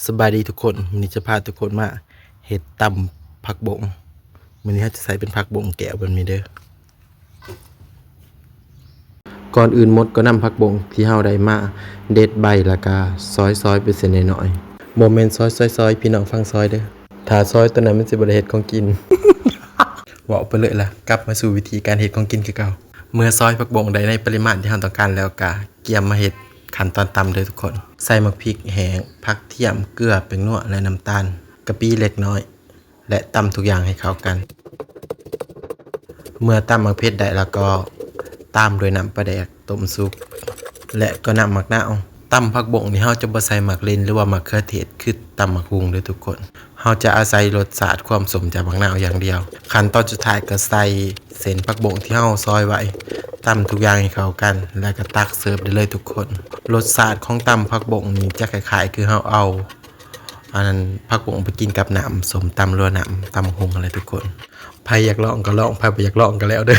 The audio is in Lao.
ສະບາຍດີທຸກຄົນ, ມື້ນີ້ຈະພາທຸກຄົນມາເຮັດຕຳຜັກບົ້ງ. ມື້ນີ້ເຮົາຈະໃສ່ເປັນຜັກບົ້ງແກ້ວແບບນີ້ເດີ້. ກ່ອນອື່ນໝົດກໍນຳຜັກບົ້ງທີ່ເຮົາໄດ້ມາເດັດໃບ ແລ້ວກະຊອຍໆເປັນເສັ້ນນ້ອຍໆ. ບໍ່ແມ່ນຊອຍໆໆ ພີ່ນ້ອງຟັງຊອຍເດີ້. ຖ້າຊອຍຕົວນັ້ນມັນຊິບໍ່ໄດ້ເຮັດຂອງກິນ. ເວົ້າໄປເລີຍລະ, ກັບມາສູ່ວິທີການເຮັດຂອງກິນຄືເກົ່າ. ເມື່ອຊອຍຜັກບົ້ງໄດ້ໃນປະລິມານທີ່ເຮົາຕ້ອງການແລ້ວ ກະກຽມມາເຮັດຂັ້ນຕອນຕຳເດີ້ທຸກຄົນ. ໃສ່ໝາກພິກແຫ້ງ, ຜັກທຽມ, ເກືອ, ແປ້ງນົວ ແລະ ນ້ຳຕານ, ກະປິເລັກນ້ອຍ ແລະ ຕຳທຸກຢ່າງໃຫ້ເຂົ້າກັນ. ເມື່ອຕຳໝາກເຜັດໄດ້ແລ້ວກໍຕາມດ້ວຍນ້ຳປາແດກຕົ້ມສຸກ ແລະ ກໍນ້ຳໝາກນາວ. ຕຳຜັກບົ້ງນີ້ເຮົາຈະບໍ່ໃສ່ໝາກເລັ່ນ ຫຼືວ່າໝາກເຂືອເທດຄືຕຳໝາກຫຸ່ງເດີ້ທຸກຄົນ. ເຮົາຈະອາໄສລົດຊາດຄວາມສົ້ມຈາກໝາກນາວຢ່າງດຽວ. ຂັ້ນຕອນສຸດທ້າຍກໍໃສ່ເສັ້ນຜັກບົ້ງທີ່ເຮົາຊອຍໄວ້, ຕຳທຸກຢ່າງໃຫ້ເຂົ້າກັນ ແລ້ວກໍຕັກເສີບໄດ້ເລີຍທຸກຄົນ. ລົດຊາດຂອງຕຳຜັກບົ້ງນີ້ຈະຄ້າຍໆຄືເຮົາເອົາ ອັນນັ້ນ ຜັກບົ້ງໄປກິນກັບນ້ຳສົ້ມຕຳ ຫຼືວ່ານ້ຳຕຳບັກຫຸ່ງຫັ້ນແຫຼະທຸກຄົນ. ໃຜຢາກລອງກໍລອງ, ໃຜບໍ່ຢາກລອງກໍແລ້ວເດີ້.